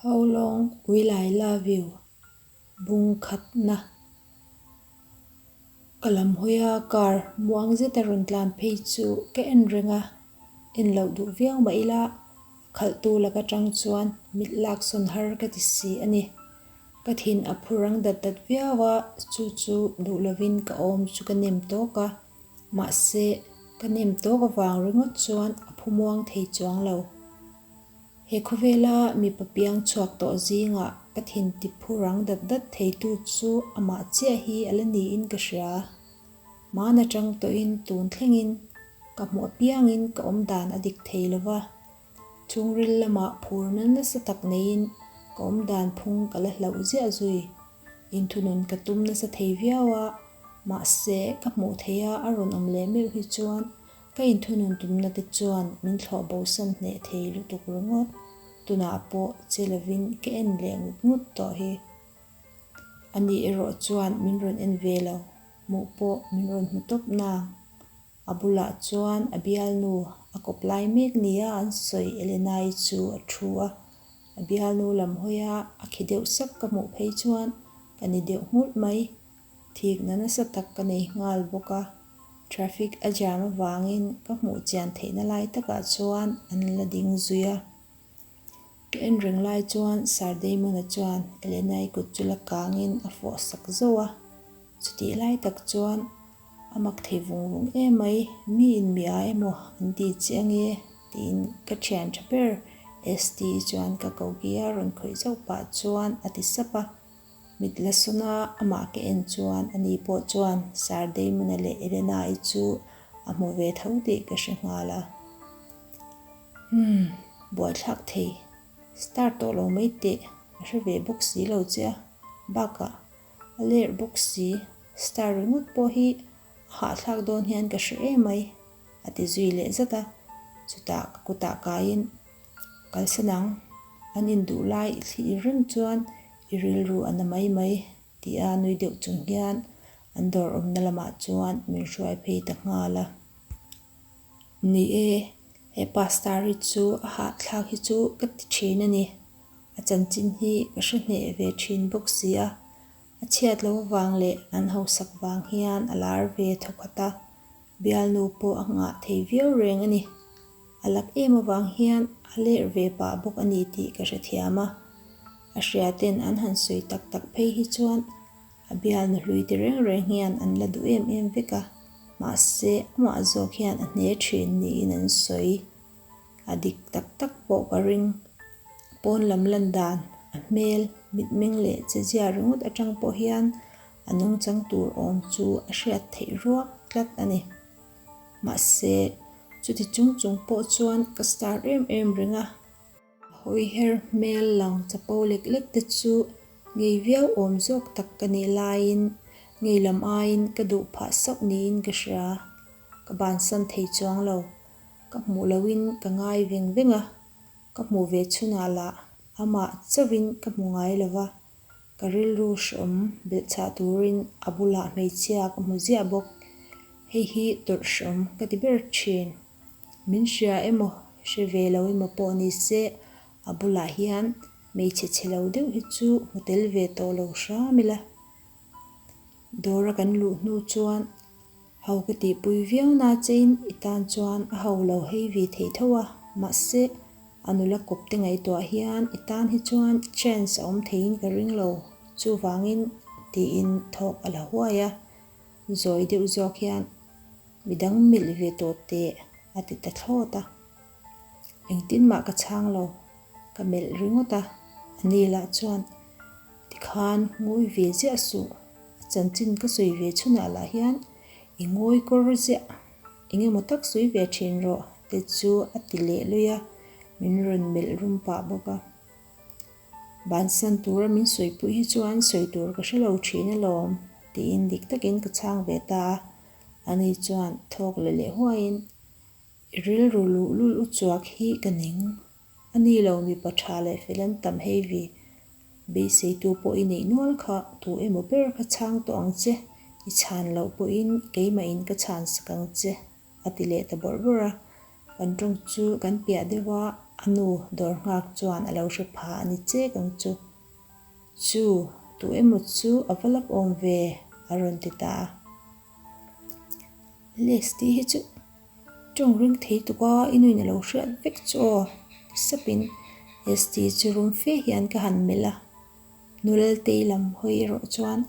How long will I love you? Bung khatna Ka lam hawia car muang zeta rawn tlan phei chu ka en reng a, en loh duh viau mah ila a khalhtu lak atang chuan mit lak sawn har ka ti si a ni. Ka thin a phu rang dat dat viau a, chu chu duh lovin ka awm chu ka nem tawk a, mahse ka nem tawk avang ringawt chuan a phu muang thei chuang lo. He khawvela mipa piang chhuak tawh zingah ka thin ti phu rang dat dat theitu chu amah chiah hi a la niin ka hria. Hmaan atang tawhin tun thlengin ka hmuh apiangin ka awm dan a dik thei lo va, chhungril lamah phurna nasa tak neiin ka awm dan phung ka la hlauh ziah zui. Inthunun ka tum nasa thei viau a, mahse ka hmuh theiha a rawn awm leh meuh hi chuan Ka inthunun tumna te chuan min thlawh bosan hneh thei lutuk ringawt. Tunah pawh che lovin ka en leh ngut ngut tawh hi. Ani erawh chuan min rawn en ve lo, hmuh pawh min rawn hmu tawp nang. A bulah chuan a bialnu a kawp lai mek nia an sawi Elenai chu a thu a. A bialnu lam hawia a khi deuh sak ka hmuh phei chuan ka ni deuh nghulh mai. Thikna nasa tak ka nei nghal bawk a, traffic a jam avangin ka hmuh chian theihna lai takah chuan an la ding zui a. Ka en reng lai chuan Sir Damon-a chuan Elena-i kut chu la kangin a fawh sak zauh a, chutih lai tak chuan a mak thei vung vung em mai, mi in mi a emaw an ti che ange tiin ka thian tha ber ST-i chuan ka koki a rawn khawih zauh pah chuan a ti sap a. Mit la sawn a, amah ka en chuan ani pawh chuan Sir Damon-a leh Elena-i chu a hmu ve tho tih ka hre nghal a. Umm, buaithlak thei. Star tawh lo mai teh, a hre ve bawk si lo che a, bakah a lerh bawk si, star ringawt pawh hi a hahthlak dawn hian ka hre em mai, a ti zui leh zat a, chutah ka kutah kaiin Kalsan ang, an induh lai i thlir reng chuan i rilru a na mai mai tia nui deuh chung hian an dawr awmna lamah chuan min hruai phei ta nghal a. Ni e, he pastor hi chu a hahthlak hi chu ka ti thin a ni. A chanchin hi ka hre hneh ve thin bawk si a, a chhiat lo avang leh an hausak vang hian a lar ve thawkhat a, bialnu pawh a nghah thei viau reng a ni. A lak em avang hian a lerh ve pah bawk a ni tih ka hrethiam a, a hria ten an han sawi tak tak phei hi chuan a bialnu hlui te reng reng hian an la duh em em vek a, mahse amah zawk hian a hne thin niin an sawi. A dik tak tak pawh ka ring. Pawn lam lan dan, a hmel, mitmeng leh chezia ringawt atang pawh hian a nungchang tur awm chu a hriat theih ruak tlat a ni. Mahse, chuti chung chung pawh chuan ka star em em reng a. A hawi her hmel lang chapo lek lek te chu ngei viau awm zawk tak ka nih laiin ngei lam aiin ka duh phah sauh niin ka hria. Ka bansan thei chuang lo. Ka hmuh lohin ka ngai veng veng a, ka hmuh ve chhunah lah amah chauhin ka hmu ngai lo va. Ka rilru hreawm belhchhah turin a bulah hmeichhia ka hmu ziah bawk. Hei hi tawrh hreawm ka ti ber thin. Min hria emaw, hre ve lo emaw pawh ni se, a bulah hian hmeichhe chhe lo deuh hi chu hmu tel ve tawh lo hram ila. Dawra kan luh hnu chuan ho ka tihpui viau na chein i tan chuan a ho lo hei ve thei tho a, mahse a nula kawp te ngaihtuah hian i tan hi chuan chance a awm theiin ka ring lo, chuvangin tiin thawk a la huai a, zawi deuh zawk hian midang milh ve tawh teh a ti ta thlawt a. Engtin mah ka chhang lo, ka melh ringawt a, a ni lah chuan tikhan ngawi ve ziah suh, a chanchin ka sawi ve chhunah lah hian i ngawi kawr ziah, eng emaw tak sawi ve thin rawh te chu a ti leh lui a, min rawn melh rum pah bawk a. Bansan tura min sawipui hi chuan sawi tur ka hre lo thin alawm tiin dik takin ka chhang ve ta a, ani chuan thawk la leh huaiin I rilru luh lul u chuak hi ka ning. A ni lo mipa tha leh fel an tam hei vi. Beiseitu pawh i neih nual kha tu emaw ber kha chhang tawh ang che, i chhan loh pawhin keimah in ka chhan sak ang che, a ti leh ta bawrh bawrh a. Kan tawng chu kan piah deuh a. A nu dawr nghak chuan a lo hre pha a ni chek ang chu. Chu, tu emaw chu a va lak awm ve, a rawn ti ta a. Les tih hi chu tawng ring thei tuk a, i nuin a lo hriat vek chu aw, ti sapin ST chu rum fe hian ka han melh a. Nulaltei lam hawi erawh chuan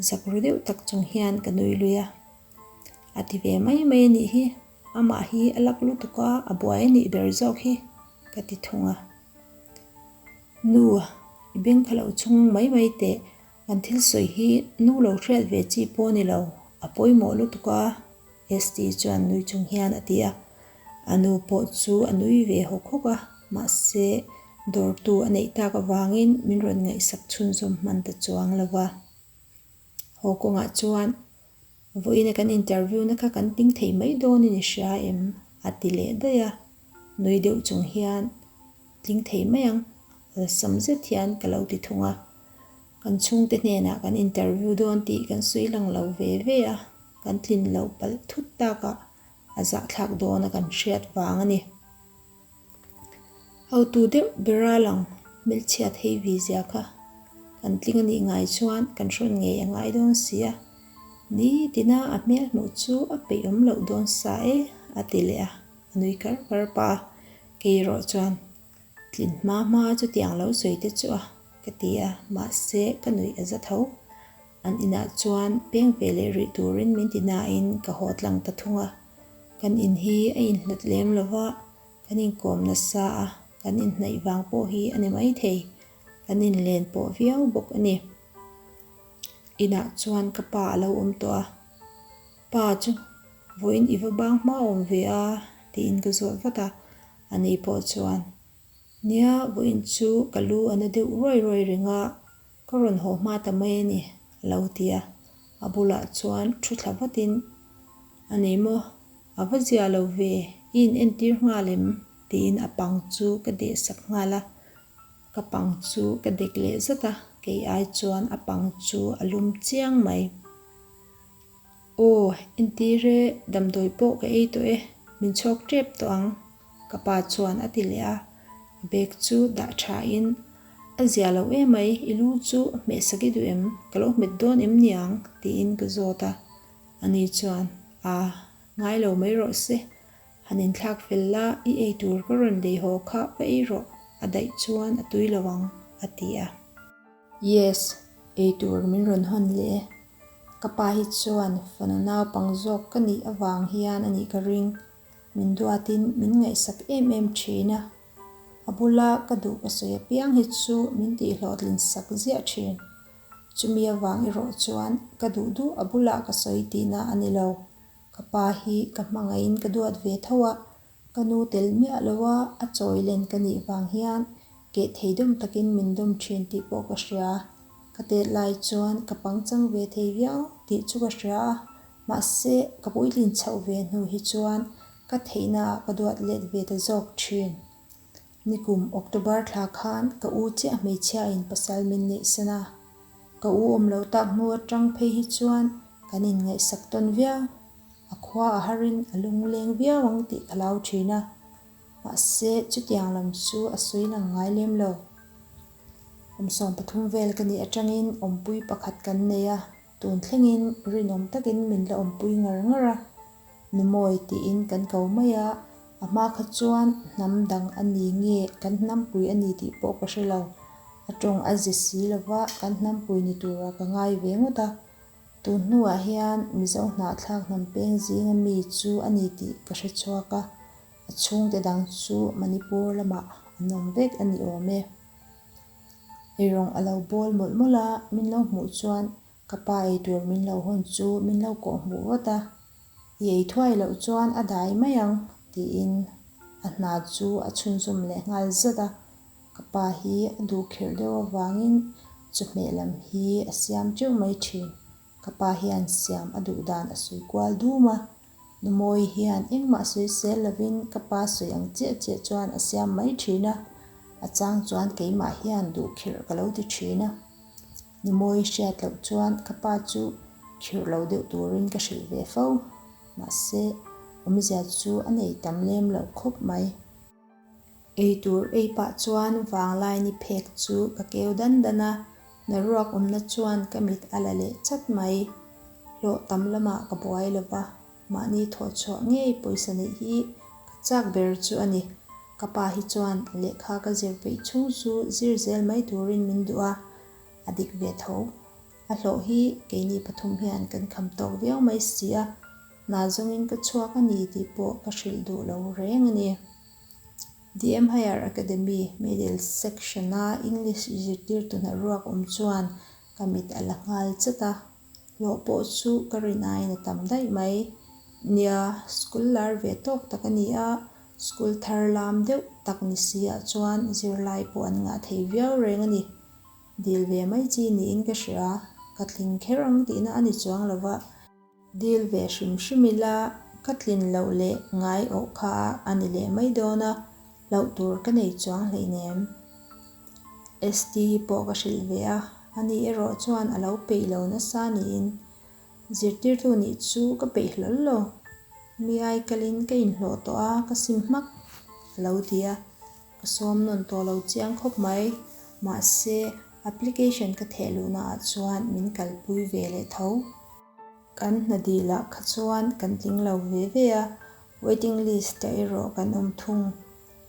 zak ru deuh tak chung hian ka nui lui a. A ti ve mai mai a nih hi, amah hi a lak lutuk a, a buai a nih ber zawk hi, ka ti thung a. Nu, i beng kha lo chhung mai mai teh, kan thil sawi hi nu lo hriat ve chi pawh a ni lo, a pawimawh lutuk a, ST chuan nui chung hian a ti a. A nu pawh chu a nui ve hawk hawk a, mahse dawrtu a neih tak avangin min rawn ngaihsak chhunzawm hman ta chuang lo va. Haw kawngah chuan Vawiina kan interview na kha kan tling thei mai dawnin i hria em? a ti leh daih a, nui deuh chung hian tling thei mai ang, awlsam zet hian ka lo ti thung a. Kan chhungte hnenah kan interview dawn tih kan sawi lang lo ve ve a, kan tlin loh palh thut takah a zahthlak dawna kan hriat vang a ni. Hotu deuh bera lang hmelchhiat hei vi zia kha kan tling a nih ngai chuan kan hrawn ngei a ngai dawn si a, nitina a hmel hmuh chu a peih awm loh dawn sa e a ti leh a, a nui kar kar pah a, kei erawh chuan tlin hma hma chutiang lo sawi te chu a ka ti a, mahse ka nuih a za tho. An inah chuan peng ve leh rih turin min ti nain ka haw tlang ta thung a. Kan in hi a inhlat lem lo va, kan inkawm nasa a, kan inhnaih vang pawh hi a ni maithei. Kan inlen pawh viau bawk a ni. Inah chuan ka pa a lo awm tawh a, Pa chu vawiin i va bang hma awm ve a tiin ka zawt vat a, ani pawh chuan, Nia, vawiin chu ka lu a na deuh ruai ruai reng a, Ka rawn haw hma ta mai a ni, a lo ti a. A bulah chuan thu thla vatin, A ni maw? A va zia lo ve, i in entir nghal em? tiin a pang chu ka deh sak nghal a. Ka pang chu ka dek leh zat a, kei ai chuan a pang chu a lum chiang mai. Aw, entir e, damdawi pawh ka ei tawh e, min chhawk tep tawh ang. Ka pa chuan a ti leh a, a bag chu dah tha in, A zia lo emai, i lu chu hmeh sak i duh em? Ka lo hmet dawn em niang? tiin ka zawt a. Ani chuan, A, ngai lo mai rawh se, han inthlak fel la, i ei tur ka rawn lei haw kha va ei rawh, a daih chuan a tui lo ang, a ti a. Yes, ei tur min rawn hawn leh e. Ka pa hi chuan fanu naupang zawk ka nih avang hian a nih ka ring. Min duatin min ngaihsak em em thin a, a bula ka duh ka sawi apiang hi chu min tihhlawhtlin sak ziah thin. Chumi avang erawh chuan ka duh duh a bulah ka sawi tihna a ni lo. Ka pa hi ka hmangaihin ka duat ve tho a, ka nu tel miah lo a, a chawi len ka nih vang hian keh thei dawm takin min dawm thin tih pawh ka hria. Ka tet lai chuan ka pangchang ve thei viau tih chu ka hria a, Mahse, ka puitlin chhoh ve hnu hi chuan ka theihnaah ka duat let ve ta zawk thin. Nikum October thla khan ka u chiah hmeichhiain pasal min neihsan a. Ka u awm lo tak hnu atang phei hi chuan kan inngaihsak tawn viau. A khua a harin a lungleng viau ang tih ka hlau thin a. Mahse, chutiang lam chu a sawi lang ngai lem lo. Kum 13 vel ka nih atangin awmpui pakhat kan nei a. Tun thlengin rinawm takin min la awmpui ngar ngar a, Numawi tiin kan ko mai a, a hma kha chuan hnam dang a ni nge kan hnampui a ni tih pawh ka hre lo. A tawng a ze si lova kan hnampui ni tura ka ngai ve ngawt a. Tun hnuah hian Mizo hnahthlak hnam peng zinga mi chu a ni tih ka hre chhuak a, a chhungte dang chu Manipur lamah an awm vek a ni awm e. Eirawng a lo bawl mawlh mawlh a, min lo hmuh chuan ka pa eitur min lo hawn chu min lo kawh hmuh vat a, I ei thuai loh chuan a dai mai ang tiin a hna chu a chhunzawm leh nghal zat a, ka pa hi a duh khirh deuh avangin chawhmeh lam hi a siam teuh mai thin. Ka pa hian siam a duh dan a sawi kual dum a, Numawi hian engmah sawi sel lovin ka pa sawi ang chiah chiah chuan a siam mai thin a, a chang chuan keimah hian duh khirh ka lo ti thin a. Numawi hriat loh chuan ka pa chu khirh lo deuh turin ka hrilh ve fo, mahse awmzia chu a nei tam lem lo khawp mai. Eitur ei pah chuan vanglai ni phek chu ka keu dan dan a, hnaruak awmna chuan ka mit a la leh chat mai. Hlawh tam lamah ka buai lo va, mahni thawhchhuah ngei pawisa neih hi ka chak ber chu a ni. Ka pa hi chuan lehkha ka zir peih chhung chu zir zel mai turin min duh a, a dik ve tho. A hlawh hi keini pathum hian kan kham tawk viau mai si a, hna zawngin ka chhuak a ni tih pawh ka hrilh duh lo reng a ni. DM Higher Academy Middle Section-a English zirtirtu hna ruak awm chuan ka mit a la nghal chat a, hlawh pawh chu ka rin aiin a tam daih mai. Nia, school lar ve tawk tak a ni a, school thar lam deuh tak ni si ah chuan zirlai pawh an ngah thei viau reng a ni. Dil ve mai chi niin ka hria, ka tling kher ang tihna a ni chuang lo va. Dil ve hrim hrim ila, ka tlin loh leh ngai awh kha a ni leh mai dawn a, hlauh tur ka nei chuang hleinem. ST pawh ka hrilh ve a, ani erawh chuan a lo peih lo nasa niin zirtirtu nih chu ka peih hlawl lo. Mi ai kalin ka inhlawh tawh a, ka sim hmak, a lo ti a. Ka sawm nawn tawh lo chiang khawp mai. Mahse, application ka theh luhna ah chuan min kalpui ve leh tho. Kan hna dil ah kha chuan kan tling lo ve ve a, waiting list ah erawh kan awm thung.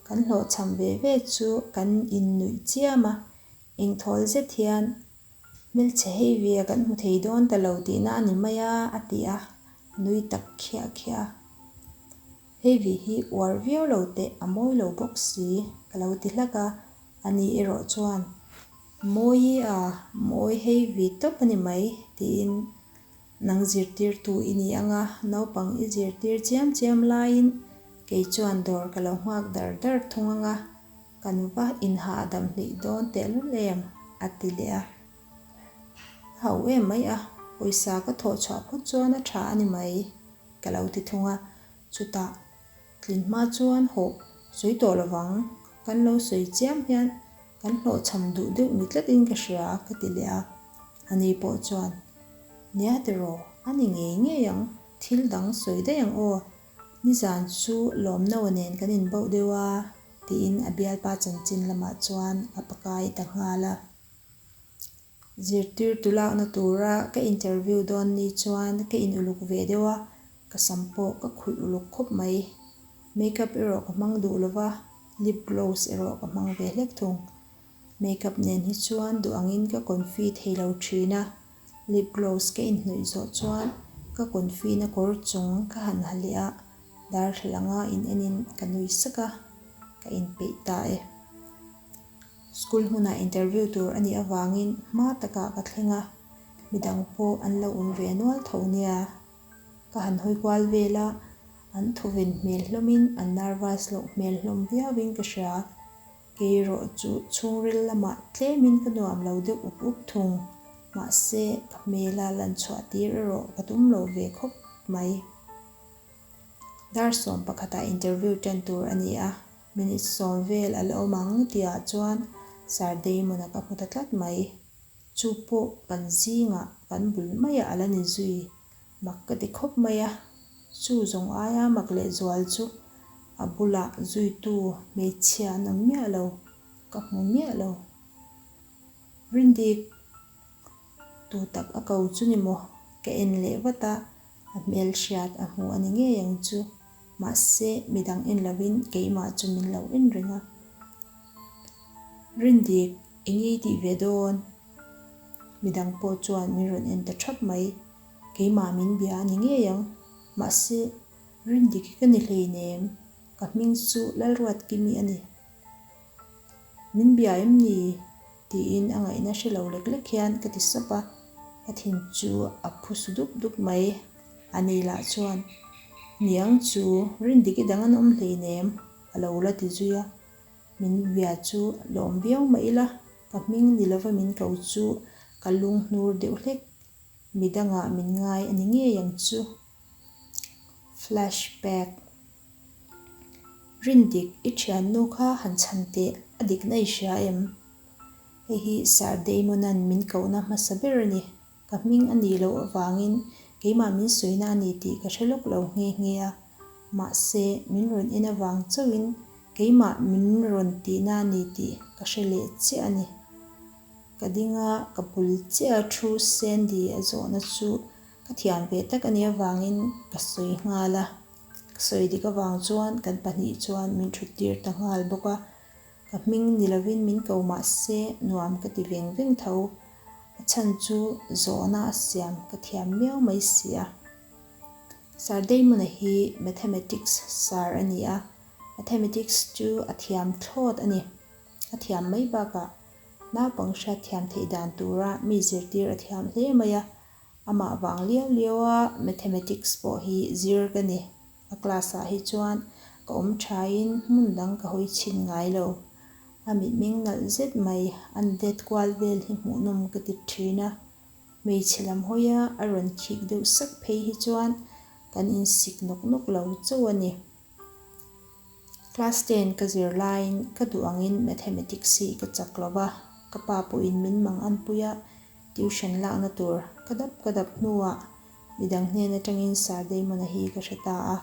Kan hlawhchham ve ve chu kan innuih chiam a, engthawl zet hian hmelchhe hei ve kan hmu thei dawn ta lo tihna a ni mai a, a ti a, a nui tak khiah khiah a. Hei vi hi uar viau lo teh a mawi lo bawk si, ka lo ti hlak a, ani erawh chuan, Mawi a, mawi hei vi tawp a ni mai, tiin nang zirtirtu i ni ang a, naupang i zirtir chiam chiam laiin kei chuan dawr ka lo nghak dar dar thung ang a, kan va inhahdam hleih dawn tehlul em, a ti leh a. A ho em mai a, pawisa ka thawh chhuah phawt chuan a tha a ni mai, ka lo ti thung a. Chutah tlin hma chuan hawh sawi tawh lovang, kan lo sawi chiam hian kan hlawhchham duh deuh ni tlatin ka hria ka ti leh a. Ani pawh chuan, Nia tiraw, a ni ngei ngei ang, thil dang sawi daih ang aw, nizan chu lawmnawa nen kan inbauh deuh a, tiin a bialpa chanchin lamah chuan a pakai ta nghal a. Zirtirtu lakna tura ka interview dawn ni chuan ka in uluk ve deuh a, ka sam pawh ka khulh uluk khawp mai. Makeup erawh ka hmang duh lova, lip gloss erawh ka hmang ve hlek thung. Makeup nen hi chuan duh angin ka confi thei lo thin a, lip gloss ka inhnawih zawh chuan ka confi na kawr chung ka han ha leh a, darthlalanga in enin ka nui sak a, ka inpeih ta e. School hmunah interview tur a nih avangin hma takah ka thleng a, midang pawh an lo awm ve nual tho nia. Ka han hawi kual vel a, an thawven hmel hlawmin an nervous loh hmel hlawm viauin ka hria. Kei erawh chu chhungril lamah tlemin ka nuam lo deuh up up thung. Mahse, ka hmela lan chhuah tir erawh ka tum lo ve khawp mai. Dar 11ah interview tan tur a ni a, Minute sawm vel a la awm ang tihah chuan Sir Damon-a ka hmu ta tlat mai. Chu pawh kan zingah kan bul maiah a la ni zui. Mak ka ti khawp mai a, chu zawng aia mak leh zual chu a bulah zuitu hmeichhia an awm miah lo, ka hmu miah lo. Rindik, tu tak a ko chu ni maw? Ka en leh vat a, a hmelhriat a hmu a ni ngei ang chu. Mahse, midang en lovin keimah chu min lo en reng a. Rindik, eng i tih ve dawn? Midang pawh chuan min rawn en ta thap mai. Keimah min bia a ni ngei ang. Mahse, Rindik hi ka ni hleinem, ka hming chu Lalruatkimi a ni. Min bia em ni? tiin a ngaihna hre lo lek lek hian ka ti sap a, ka thin chu a phu su dup dup mai. A ni lah chuan, Niang chu Rindiki dang an awm hleinem a lo la ti zui a, min bia chu lawm viau mah ila, ka hming ni lova min ko chu ka lung hnur deuh hlek, midangah min ngai a ni ngei ang chu. Flashback. Rindik, i thiannu kha han chhan teh, a dikna i hria em? Hei hi Sir Damon-a'n min kohna hmasa ber a ni. Ka hming a nih loh avangin keimah min sawina a ni tih ka hre lawk lo nghe nghe a. Mahse, min rawn en avang chauhin Keimah min rawn tihna a ni tih ka hre leh chiah a ni. Ka ding a, ka bul chiah a thu Sandy a zawhna chu ka thiam ve tak a nih avangin ka sawi nghal a. Ka sawi dik avang chuan kan pahnih chuan min thut tir ta nghal bawk a. Ka hming ni lovin min ko mah se nuam ka ti veng veng tho. A chhan chu zawhna a siam ka thiam miau mai si a. Sir Damon-a hi Mathematics sir a ni a, Mathematics chu a thiam thlawt a ni. A thiam mai bakah naupang hriat thiam theih dan tura mi zirtir a thiam hle mai a, amah vang liau liau a Mathematics pawh hi zir ka ni. A class ah hi chuan ka awm thain hmun dang ka hawi chhin ngai lo. A mitmeng nalh zet mai an det kual vel hi hmuhnawm ka ti thin a. Hmeichhe lam hawia a rawn khik deuh sak phei hi chuan kan insik nawk nawk lo chauh a ni. Class ten ka zir laiin ka duh angin Mathematics hi ka chak lo va, ka pa pawhin min mang anpui a, tuition lakna tur ka dap ka dap hnuah midang hnen atangin Sir Damon-a hi ka hre ta a.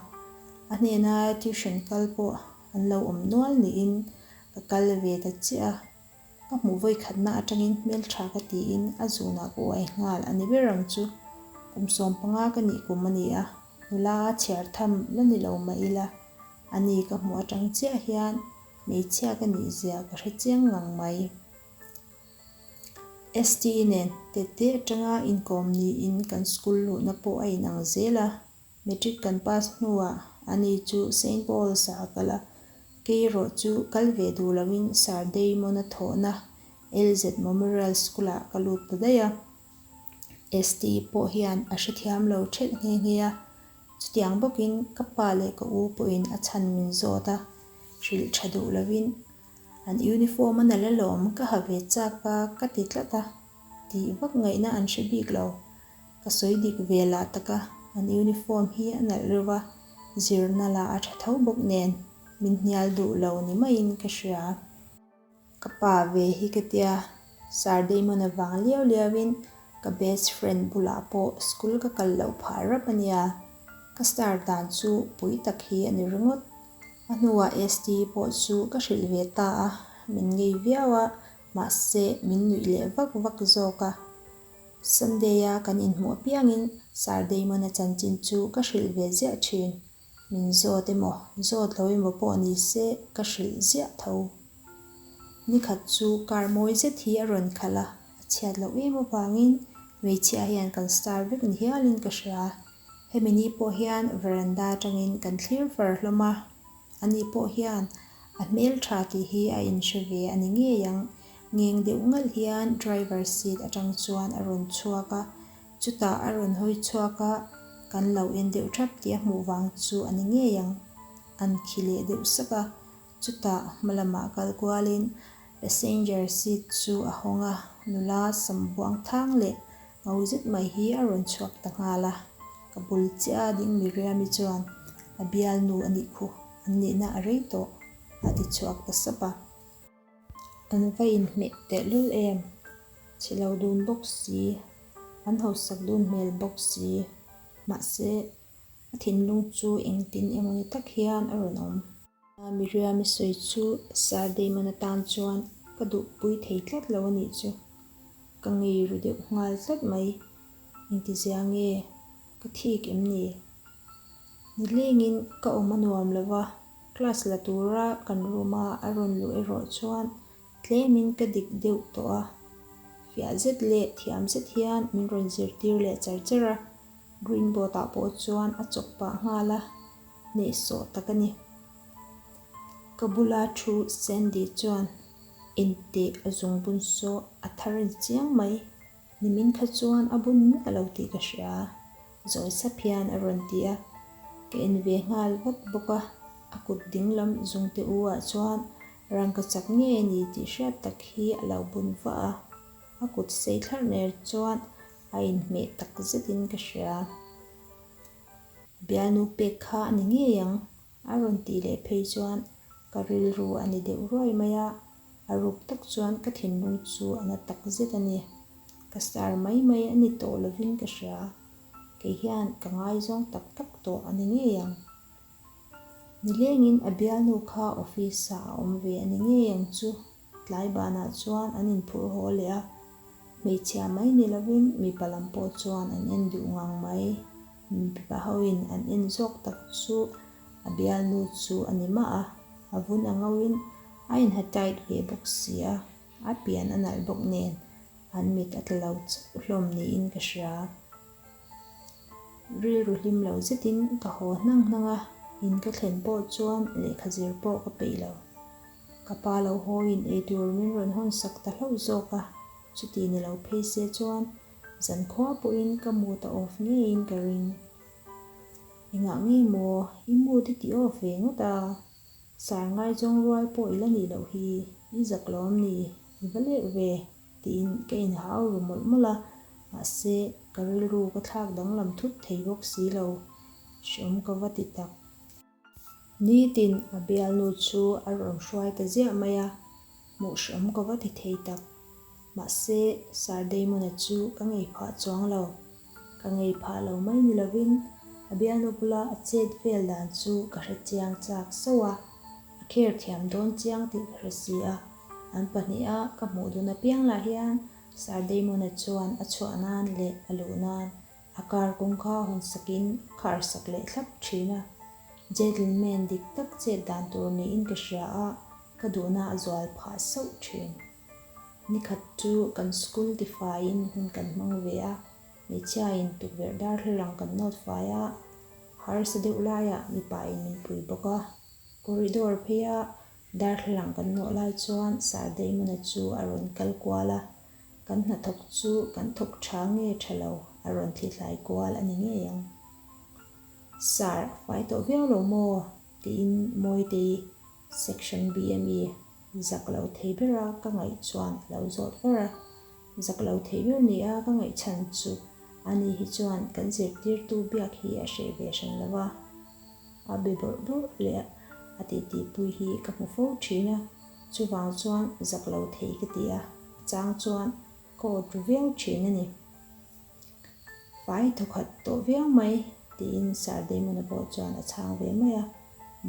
A hnena tuition kal pawh an lo awm nual niin ka kal ve ta chiah a. Ka hmuh vawikhatna atangin hmeltha ka tiin a zunah ka uai nghal a ni ber ang chu. Kum 15 ka nih kum a ni a, nula a chhiar tham la ni lo mah ila, a ni ka hmuh atang chiah hian hmeichhia ka nih zia ka hre chiang ngang mai. ST nen tete atanga inkawm niin kan school luhna pawh a inang zel a. Matric kan pass hnuah ani chu Saint Paul's ah a kal a, kei erawh chu kal ve duh loin Sir Damon-a thawhna LZ Memorial School ah ka lut ta daih a. ST pawh hian a hrethiam lo thelh nghe nghe a, chutiang bawkin ka pa leh ka u pawhin a chhan min zawt a, hrilh tha duh loin an uniform a nalh alawm ka ha ve chak a ka ti tlat a, tih vak ngaihna an hre bik lo. Ka sawi dik ve lah tak a, an uniform hi a nalh reuh a, zirna lah a tha tho bawk nen, min hnial duh lo ni maiin ka hria. Ka pa ve hi ka tia, Sir Damon avang liau liauin ka best friend bulah pawh school ka kal loh phah rap a nia, ka star dan chu pui tak hi a ni ringawt. A hnuah ST pawh chu ka hrilh ve ta a, min ngei viau a, mahse min nuih leh vak vak zawk a. Sunday-a kan inhmuh apiangin Sir Damon-a chanchin chu ka hrilh ve ziah thin. Min zawt emaw, zawt lo emaw pawh ni se ka hrilh ziah tho. Nikhat chu car mawi zet hi a rawn khalh a, a chhiat loh em avangin hmeichhia hian kan star vek ni hialin ka hria. Hemi ni pawh hian veranda atangin kan thlir far hlawm a, ani pawh hian a hmeltha tih hi a inhre ve a ni ngei ang. Ngeng deuh ngalh hian driver seat atang chuan a rawn chhuak a, chutah a rawn hawi chhuak a, kan lo en deuh thap tih a hmuh vang chu a ni ngei ang. An khi leh deuh sak a, chutah hma lamah kal kualin passenger seat chu a hawng a, nula sam buang thang leh ngo zet mai hi a rawn chhuak ta nghal a, ka bul chiah a ding Miriam-i chuan a bialnu a nih khu, an nihna a rei tawh a ti chhuak ta sap a. An va inhmeh tehlul em? Chhe lo dun bawk si, an hausak dun hmel bawk si. Mahse, a thinlung chu engtin emaw ni tak hian a rawn awm. Miriam-i sawi chu Sir Damon atan chuan ka duhpui thei tlat lo a nih chu. Ka ngei ru deuh nghal tlat mai. Engtizia nge? Ka thik em ni? Nilengin ka awm a nuam lo va. Class la tura kan room a a rawn luh erawh chuan tlemin ka dik deuh tawh a, fiah zet leh thiam zet hian min rawn zirtir leh char char a, green board ah pawh chuan a chawk pah nghal a, hnehsawh tak a ni. Ka bula thu Sandy chuan Enteh a zungbun saw a thar a ni chiang mai. Nimin kha chuan a bun miah lo tih ka hria, zawi sap hian a rawn ti a. Ka en ve nghal vat bawk a, a kut dinglam zungte u ah chuan rangka chak ngei a ni tih hriat tak hi a lo bun vah a. A kut sei thlarh ner chuan a inhmeh tak zetin ka hria. Bialnu pek kha a ni ngei ang, a rawn tih leh phei chuan ka rilru a ni deuh ruai mai a. A ruk tak chuan ka thinlung chu a na tak zet a ni. Ka star mai mai a ni tawh lovin ka hria. Kei hian ka ngaizawng tak tak tawh a ni ngei ang. Nilengin a bialnu kha office ah a awm ve a ni ngei ang chu. Tlai banah chuan an inphurh haw leh a, hmeichhia mai ni lovin mipa lam pawh chuan an en duh ngang mai. Mipa hoin an en zawk tak chu a bialnu chu a ni mah a, a vun a ngauhin a inha tight ve bawk si a, a pian a nalh bawk nen an mit a tla lo chauh hlawm niin ka hria. Rilru hlim lo zetin ka haw hnang hnang a, in ka thlen pawh chuan lehkha zir pawh ka peih lo. Ka pa lo hawiin eitur min rawn hawn sak ta hlauh zawk a, chuti ni lo phei se chuan zankhua pawhin ka mood a off ngeiin ka ring. Engah nge maw i mood i ti off ve ngawt a? Sar ngaizawng rual pawh i la nih loh hi, i zak lawm ni, i va lerh ve tiin ka inhau ru mawlh mawlh a, mahse ka rilru ka thlak danglam thut thei bawk si lo, hreawm ka va ti tak. Nitin a bialnu chu a rawn hruai ta ziah mai a, hmuh hreawm ka va ti thei tak. Mahse, Sir Damon-a chu ka ngei phah chuang lo. Ka ngei phah lo mai ni lovin a bialnu bula a chet vel dan chu ka hre chiang chak sauh a, a kher thiam dawn chiang tih ka hre si a. An pahniha ka hmuh dun apiang lah hian Sir Damon-a chuan a chhuah nan leh a luh nan A car kawngka hawn sakin a khar sak leh thlap thin a, gentleman dik tak chet dan tur niin ka hria a, ka duhna a zual phah sauh thin. Nikhat chu kan school tifaiin hun kan hmang ve a, hmeichhiain tukverh darthlalang kan nawt fai a, harsa deuh laiah mipain min pui bawk a, corridor pheia darthlalang kan nawh lai chuan Sir Damon-a chu a rawn kal kual a, Kan hnathawk chu kan thawk tha nge tha lo a rawn thlithlai kual a ni ngei ang. Sir, a fai tawh viau lo maw? tiin Mawitei, Section BME, zak lo thei bera ka ngaih chuan a lo zawt var a. Zak lo thei ber nia ka ngaih chhan chu ani hi chuan kan zirtirtu biak hi a hreh ve hran lo va. A be bawrh bawrh leh a titipui hi ka hmu fo thin a, chuvang chuan zak lo thei ka ti a, a chang chuan ka awt ru viau thin a ni. Fai thawkhat tawh viau mai tiin Sir Damon-a pawh chuan a chhang ve mai a,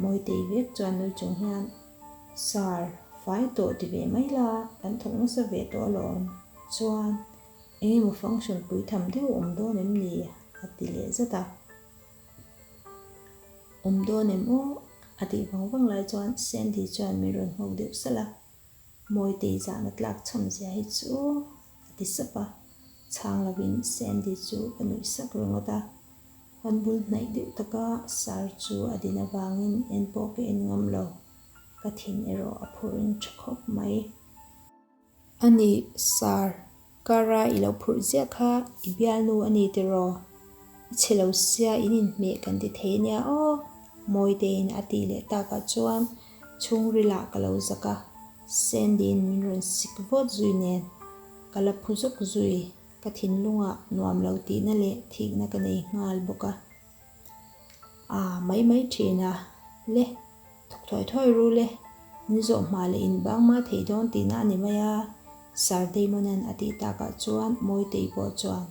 Mawitei vek chuan nui chung hian, Sir, fai tawh ti ve mai la, kan thawk nasa ve tawh alawm. Chuan, eng emaw function pui tham deuh awm dawn em ni? a ti leh zat a. Awm dawn em aw? A tih vang vang lai chuan Sandy chuan min rawn nghawk deuh salh a, Mawitei zahna tlak chham zia hi chu a ti sap a, chhang lovin Sandy chu ka nuih sak ringawt a. Kan bul hnaih deuh taka Sir chu a din avangin en pawh ka en ngam lo, ka thin erawh a phur ring tha khawp mai. A ni, Sir. Kara i lo phurh ziah kha i bialnu a ni tiraw? A chhe lo sia in inhmeh kan ti thei ania aw, Mawitein a tih leh takah chuan chhungrilah ka lo zak a, Sandy-in min rawn sik vawt zui nen ka la phu zawk zui, ka thinlungah nuam lo tihna leh thikna ka nei nghal bawk a. A mai mai thin a, le thawk thuai thuai ru le, min zawh hma leh in bang mah thei dawn tihna a ni mai a, Sir Damon-a'n a tih takah chuan Mawitei pawh chuan,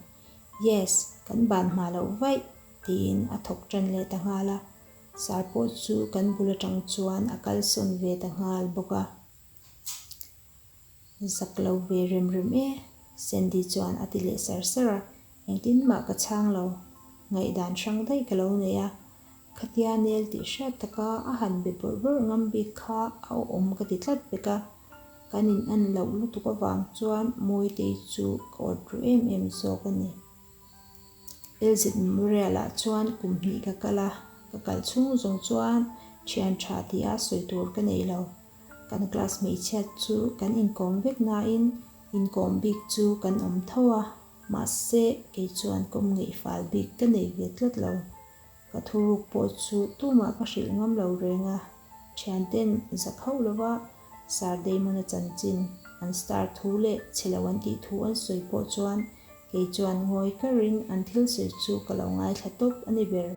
Yes, kan ban hma loh vaih, tiin a thawk tan leh ta nghal a, Sir pawh chu kan bul atang chuan a kalsawn ve ta nghal bawk a. Zak lo ve rem rem e, Sandy chuan a ti leh sar sar a, engtin mah ka chhang lo, ngaihdan hrang daih ka lo nei a, khatia nel tih hriat taka a han be bawrh bawrh ngam bik kha a awm ka ti tlat vek a, kan in an loh lutuk avang chuan Mawitei chu ka awt ru em em zawk a ni. LZ Memorial ah chuan kum hnih ka kal a, ka kal chhung zawng chuan thian tha tia sawi tur ka nei lo. Kan class hmeichhiat chu kan inkawm vek nain inkawm bik chu kan awm tho a, mahse kei chuan kawm ngeih fal bik ka nei ve tlat lo. Ka thuruk pawh chu tumah ka hrilh ngam lo reng a, thianten zak hauh lova Sir Damon-a chanchin an star thu leh chhe lo an tih thu an sawi pawh chuan kei chuan ngawi karin an thil sawi chu ka lo ngaithla tawp a ni ber.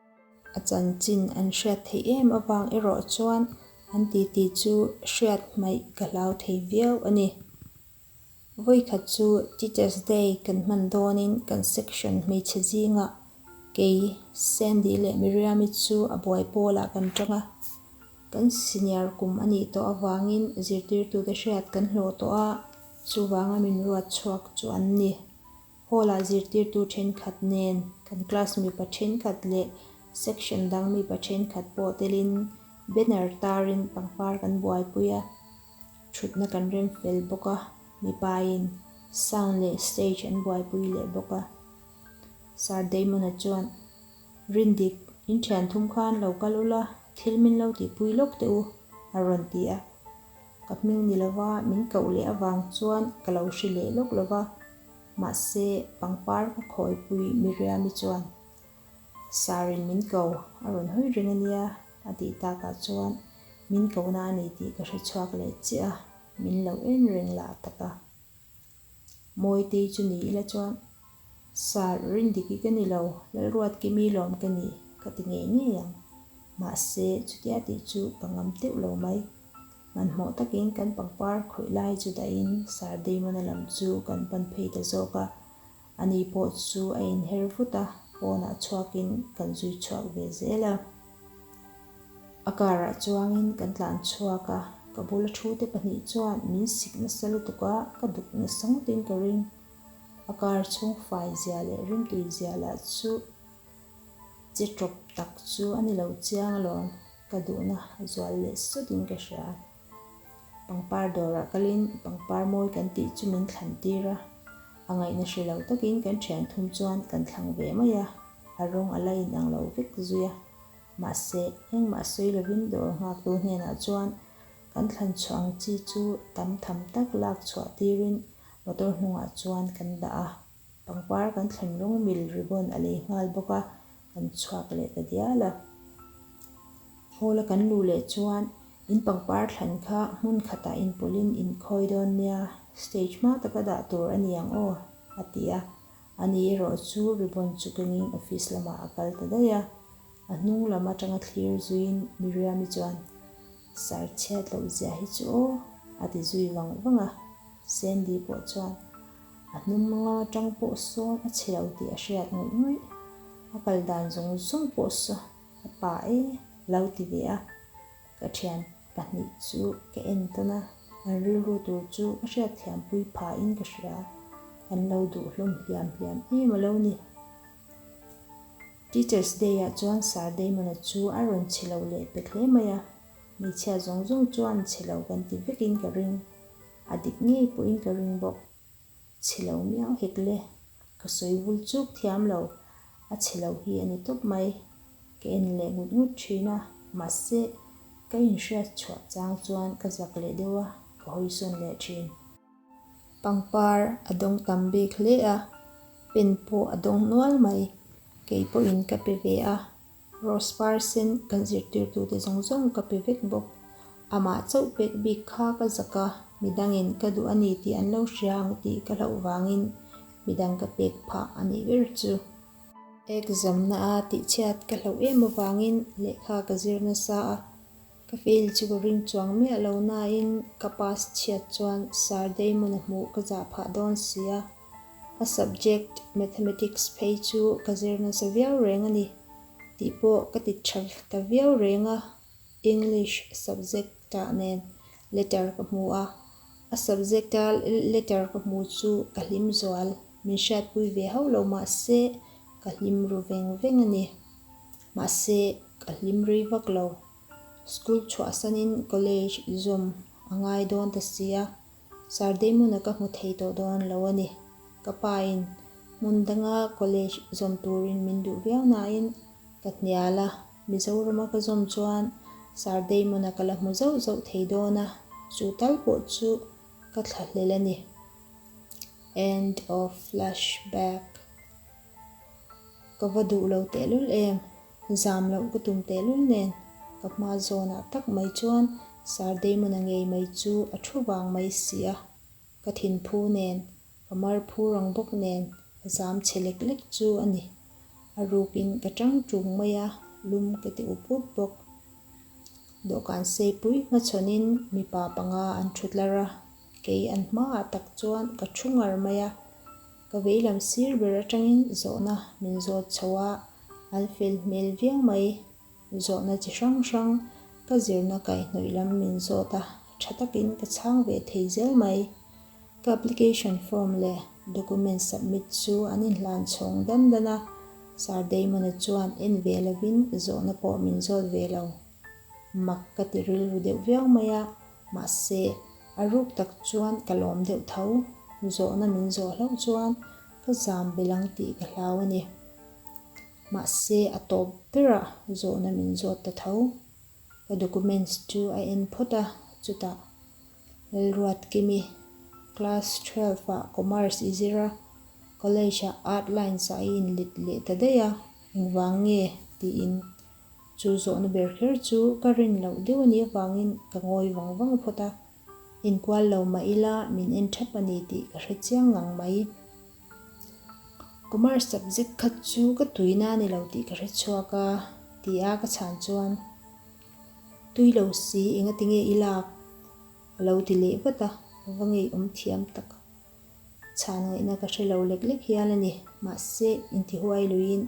A chanchin an hriat theih em avang erawh chuan an titi chu hriat hmaih ka hlau thei viau a ni. Vawikhat chu Teachers Day kan hman dawnin kan section hmeichhe zingah kei, Sandy leh Miriam-i chu a buai pawlah kan tang a. Kan senior kum a nih tawh avangin zirtirtute hriat kan hlawh tawh a, chuvanga min ruat chhuak chu an ni. Hall-ah zirtirtu thenkhat nen kan class mipa thenkhat leh section dang mipa thenkhat pawh telin banner tarin pangpar kan buaipui a, thutna kan rem fel bawk a, mipain sound leh stage an buaipui leh bawk a. Sir Damon-a chuan, Rindik, in thian thum khan lo kal ula, thil min lo tihpui lawk teh u, a rawn ti a. Ka hming ni lova min koh leh avang chuan ka lo hre leh lawk lova, mahse pangpar ka khawipui Miriam-i chuan, Sir-in min ko, a rawn hawi reng a nia, a tih takah chuan min kohna a ni tih ka hre chhuak leh chiah a, min lo en reng lah tak a. Mawitei chu ni ila chuan, Sir, Rindiki ka ni lo, Lalruatkimi lawm ka ni, ka ti ngei ngei ang. Mahse, chutia tih chu ka ngam teuh lo mai. Hmanhmawh takin kan pangpar khawih lai chu dahin Sir Damon-a lam chu kan pan phei ta zawk a. Ani pawh chu a inher vut a, pawnah chhuakin kan zui chhuak ve zel a. A car-ah chuangin kan tlan chhuak a, ka bula thute pahnih chuan min sik nasa lutuk a, ka duk nasa ngawtin ka ring. A car chhung fai zia leh rimtui zia lah chu che tawp tak chu a ni lo chiang alawm, ka duhna a zual leh sawtin ka hria. Pangpar dawrah kalin pangpar mawi kan tih chu min thlan tir a, a ngaihna hre lo takin kan thian thum chuan kan thlang ve mai a, a rawng a la inang lo vek zui a. Mahse, engmah sawi lovin dawr nghaktu hnenah chuan kan thlan chhuah ang chi chu tam tham tak lak chhuah tirin motor hnungah chuan kan dah a. Pangpar kan thlen rawng mil ribbon a lei nghal bawk a, kan chhuak leh ta dial a. Hall a kan luh leh chuan in pangpar thlan kha hmun khatah inpawlhin inkhawi dawn nia, stage hma taka dah tur a ni ang aw, a ti a. Ani erawh chu ribbon chu kengin office lamah a kal ta daih a. A hnung lam atanga thlir zuiin Miriam-i chuan, Sir chhiat loh zia hi chu aw, a ti zui vang vang a. Sandy pawh chuan, A hnung lam atang pawh sawn a chhe lo tih a hriat ngawih ngawih. A kal dan zawng zawng pawh saw a pa e, lo ti ve a. Ka thian pahnih chu ka en tawn a, an rilru tur chu ka hriatthiampui phahin ka hria. An lo duh hlawm hliam hliam em a lo ni. Teachers Day ah chuan Sir Damon-a chu a rawn chhe lo leh pek hle mai a, hmeichhia zawng zawng chuan chhe lo kan ti vekin ka ring. A dik ngei pawhin ka ring bawk. Chhe lo miau hek le. Ka sawi vul chuk thiam lo. A chhe lo hi a ni tawp mai. Ka en leh ngut ngut thin a, mahse ka inhriat chhuah chang chuan ka zak leh deuh a, ka hawisawn leh thin. Pangpar a dawng tam bik hle a, pen pawh a dawng nual mai. Kei pawhin ka pe ve a, Rose par sen kan zirtirtute zawng zawng ka pe vek bawk. Amah chauh pek bik kha ka zak a, midangin ka duh a ni tih an lo hria ang tih ka hlauh vangin midang ka pek phah a nih ber chu. Exam-na a tihchhiat ka hlauh em avangin lehkha ka zir nasa a, Ka fail chu ka ring chuang miah lo nain ka pass chhiat chuan Sir Damon-a hmuh ka zah phah dawn si a. A subject Mathematics phei chu ka zir nasa viau reng a ni tih pawh ka ti tha ta viau reng a. English subject-ah nen letter ka hmu a, a subject-a letter ka hmu chu ka hlim zual. Min hriatpui ve hauh lo mahse ka hlim ru veng veng a ni. Mahse, ka hlim rei vak lo. School chhuahsanin college zawm a ngai dawn ta si a, Sir Damon-a ka hmu thei tawh dawn lo a ni. Ka pain hmun danga college zawm turin min duh viau nain ka hnial a, Mizorama ka zawm chuan Sir Damon-a ka la hmu zauh zauh thei dawn a, chu tal pawh chu ka thlahlel a ni. End of flashback. Ka va duh lo tehlul em? Zam loh ka tum tehlul nen ka hma zawnah tak mai chuan Sir Damon-a ngei mai chu a thu vang mai si a, ka thinphu nen, ka mar phu rang bawk nen ka zam chhe lek lek chu a ni. A rukin ka tang tung mai a, lum ka ti up up bawk. Dawhkan seipui hmachhawnin mipa panga an thut lar a, kei an hmaah tak chuan ka thu ngar mai a. Ka veilam sir ber atangin zawhna min zawt chho a, an fel hmel viau mai. Zawhna chi hrang hrang, Ka zirna kaihhnawih lam min zawt a, tha takin ka chhang ve thei zel mai. Ka application form leh document submit chu an inhlan chhawng dan dan a, Sir Damon-a chuan en ve lovin zawhna pawh min zawt ve lo. Mak ka ti rilru deuh viau mai a, mahse a ruk tak chuan ka lawm deuh tho. Zawhna min zawh hlauh chuan ka zam belh ang tih ka hlau a ni. Mahse a tawp berah zawhna min zawt ta tho. Ka documents chu a en phawt a, chutah Lalruatkimi, Class 12 ah Commerce i zir a, College ah Art Lines ah i inlit leh ta daih a, engvang nge? tiin chu zawhna ber kher chu ka rin loh deuh a nih avangin ka ngawi vang vang phawt a, inkual lo mah ila min en thap a ni tih ka hre chiang ngang mai. Commerce subject khat chu ka tuina a ni lo tih ka hre chhuak a, ti a ka chhan chuan tui lo si engati nge i lak? a lo ti leh vat a, va ngeiawm thiam tak. Chhan ngaihna ka hre lo lek lek hial a ni, mahse intihuai luiin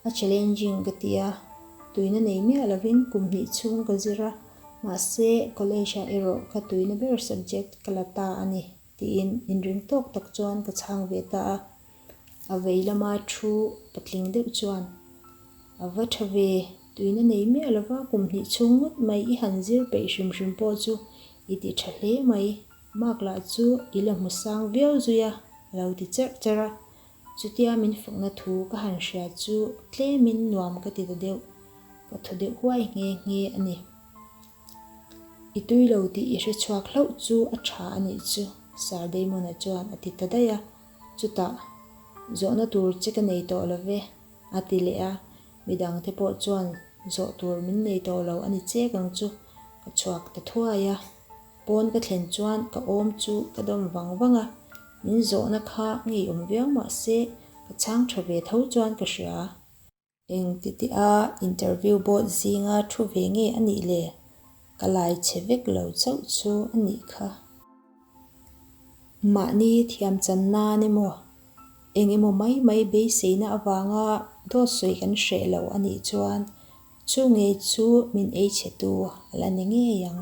a challenging ka ti a, tuina nei miah lovin kum hnih chhung ka zir a, mahse college ah erawh ka tuina ber subject ka la ta a ni tiin inring tawk tak chuan ka chhang ve ta a, a vei lama thu patling deuh chuan a va tha ve, tuina nei miah lova kum hnih chhung ngawt mai i han zir peih hrim hrim pawh chu i ti tha hle mai. Mark lah chu i la hmu sang viau zui a, a lo ti cherh cherh a. Chutia min fakna thu ka han hria chu tlemin nuam ka ti ta deuh, ka thaw deuh huai nghe nghe a ni. I tui lo tih i hre chhuak hlauh chu a tha a nih chu, Sir Damon-a chuan a ti ta daih a. Chutah, Zawhna tur che ka nei tawh lo ve, a ti leh a. Midangte pawh chuan zawh tur min nei tawh lo a ni chek ang chu, ka chhuak ta thuai a. Pawn ka thlen chuan ka awm chu ka dawm vang vang a, min zawhna kha ngeiawm viau mah se ka chhang tha ve tho chuan ka hria. Eng ti tih a interview board zinga thu ve nge a nih le? Ka lai chhe vek lo chauh chu a nih kha. Mahni thiam chan nan emaw, eng emaw mai mai beiseina avanga dawt sawi kan hreh lo a nih chuan Chu ngei chu min ei chhe tu a la ni ngei ang.